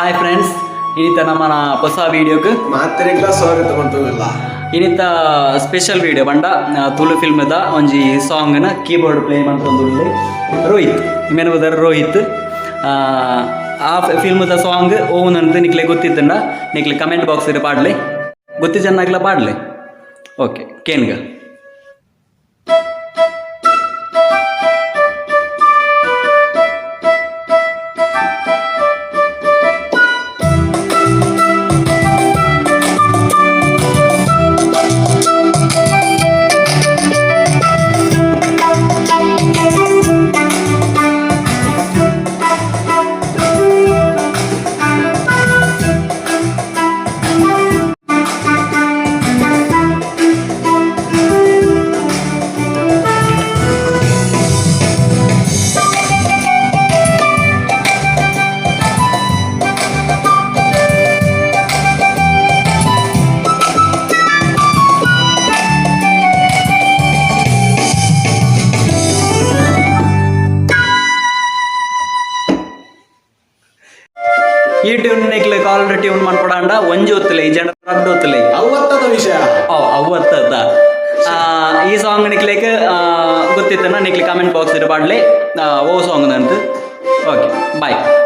Hi friends, ಇನಿತ ನಮ್ಮನ ಹೊಸ ವೀಡಿಯೋಗೆ ಮಾತ್ರೆಗ್ಲ ಸ್ವಾಗತ ಮಾಡ್ತದಲ್ಲ. ಇನಿತ ಸ್ಪೆಷಲ್ ವೀಡಿಯೋ ಪಂಡ ತುಳು ಫಿಲ್ಮ್ದ ಒಂಜಿ ಸಾಂಗ್ನ ಕೀಬೋರ್ಡ್ ಪ್ಲೇ ಮಂತೊಂದುಲ್ಲೆ ರೋಹಿತ್. ಮೇನ್ ಬದರ್ ರೋಹಿತ್. ಆ ಫಿಲ್ಮ್ದ ಸಾಂಗ್ ಓವನಂತ ನಿಕ್ಲೆ ಗೊತ್ತಿತ್ತಂಡ ನಿಕ್ಲೆ ಕಮೆಂಟ್ ಬಾಕ್ಸ್ ಪಾಡ್ಲೆ. ಗೊತ್ತಿ ಚೆನ್ನಾಗ್ಲ ಪಾಡ್ಲೆ. ಓಕೆ, ಕೇನ್ಗ. ಈ ಟ್ಯೂನ್ ನಿಕ್ಲೆ ಕಾಲರ್ ಟ್ಯೂನ್ ಮನ್ಪಡಾಂಡ ಒಂಜಿ ಒತ್ತುಲೆ, ಈ ಜನ ರಡ್ಡ್ ಒತ್ತುಲೆ. ಅವತ್ತದ ವಿಷಯ. ಓ, ಅವತ್ತದ. ಈ ಸಾಂಗ್ ನಿಕ್ಲೇಕ್ ಗೊತ್ತಿತ್ತನ ನಿಕ್ಲೆ ಕಮೆಂಟ್ ಬಾಕ್ಸ್ ಪಾಡ್ಲೆ, ಓ ಸಾಂಗ್ ಅಂತ. Okay, bye.